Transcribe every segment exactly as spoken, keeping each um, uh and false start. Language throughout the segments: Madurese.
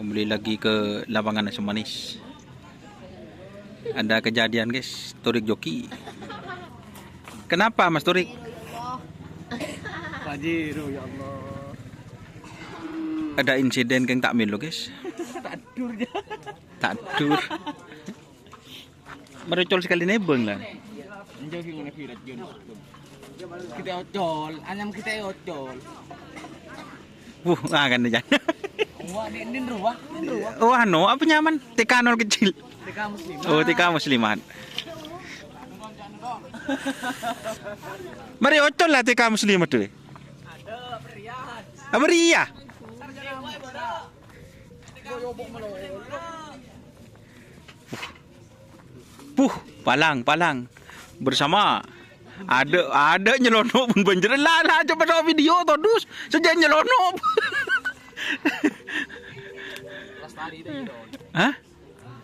Kembali lagi ke lapangan asam manis. Ada kejadian, guys, Torik joki. Kenapa, Mas Torik? Pajero, ya Allah. Ada insiden keng tak milo, guys. Tak dur, ya. Tak dur. Mari ocol sekali nebeng lah. Enjau sing ngene virat, Jun. Kita ocol, anyam kita ocol. Wuh, ah, kan, Jan. Wah, di ini ruah, ini ruah. Wah, no, apa nyaman? T K nol kecil. T K muslimat. Oh, T K muslimat. Mari ocol lah T K muslimat dulu. Apa ria? Puh, palang, palang. Bersama. Ada, ada nyelonok pun banjir. Lah, lah, coba, coba video, todus. Saja nyelonok. Lestari deh, gitu. Hah?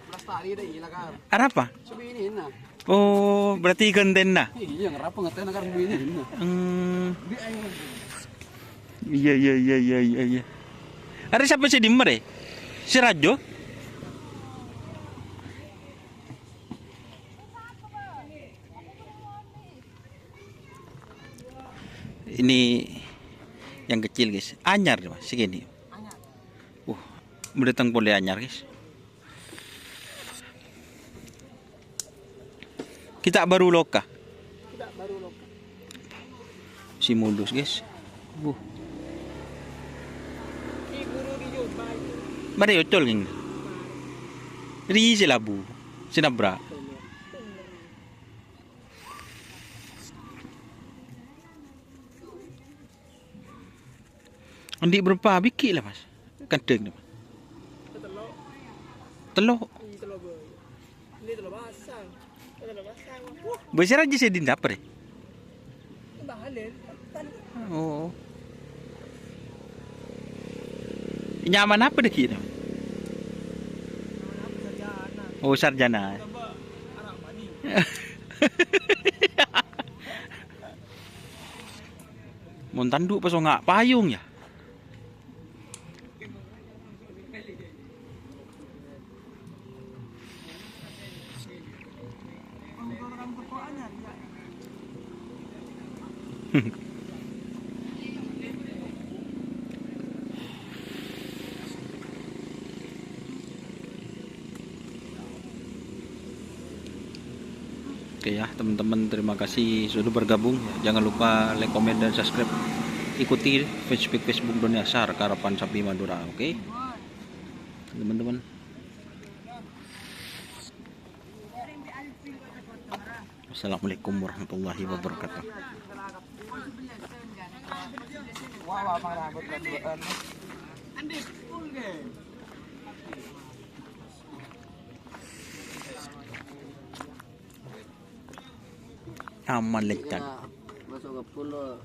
Lestari deh, gila, kan. Arapa? Seperti ini, nah. Oh, berarti genteng, nah. Iya, ngerapa ngetena kan ini, nah. Hmm. Di air. Iya, iya, iya, iya, iya, iya. Ada siapa sih di mere? Si Rajo? Ini yang kecil, guys. Anyar, Mas, segini. Uh, mendatang pole anyar, guys. Kita baru loka. Si mulus, guys. Uh. Mari ocol, geng. Ri si labu. Si nabrak. Andi' berapa biki lah, Mas? Kandhâng, Mas. Tello'. Tello'. Iya, tello' boy. Ini tello' pasang. Tello' pasang. Wah. Besar aja saya di dapur, ya? Bahalil. Oh. Nyaman apa deh, gitu? Nyaman apa, sarjana? Oh, sarjana. Tambah arak mani. Mon tandu' pas nga' payung, ya. Oke ya, teman-teman, terima kasih sudah bergabung. Jangan lupa like, komen, dan subscribe. Ikuti fanspage Facebook Doni Asar, Karapan Sapi Madura, oke? Teman-teman. Assalamualaikum warahmatullahi wabarakatuh. Aman, Lecan. Masuk ke pulau.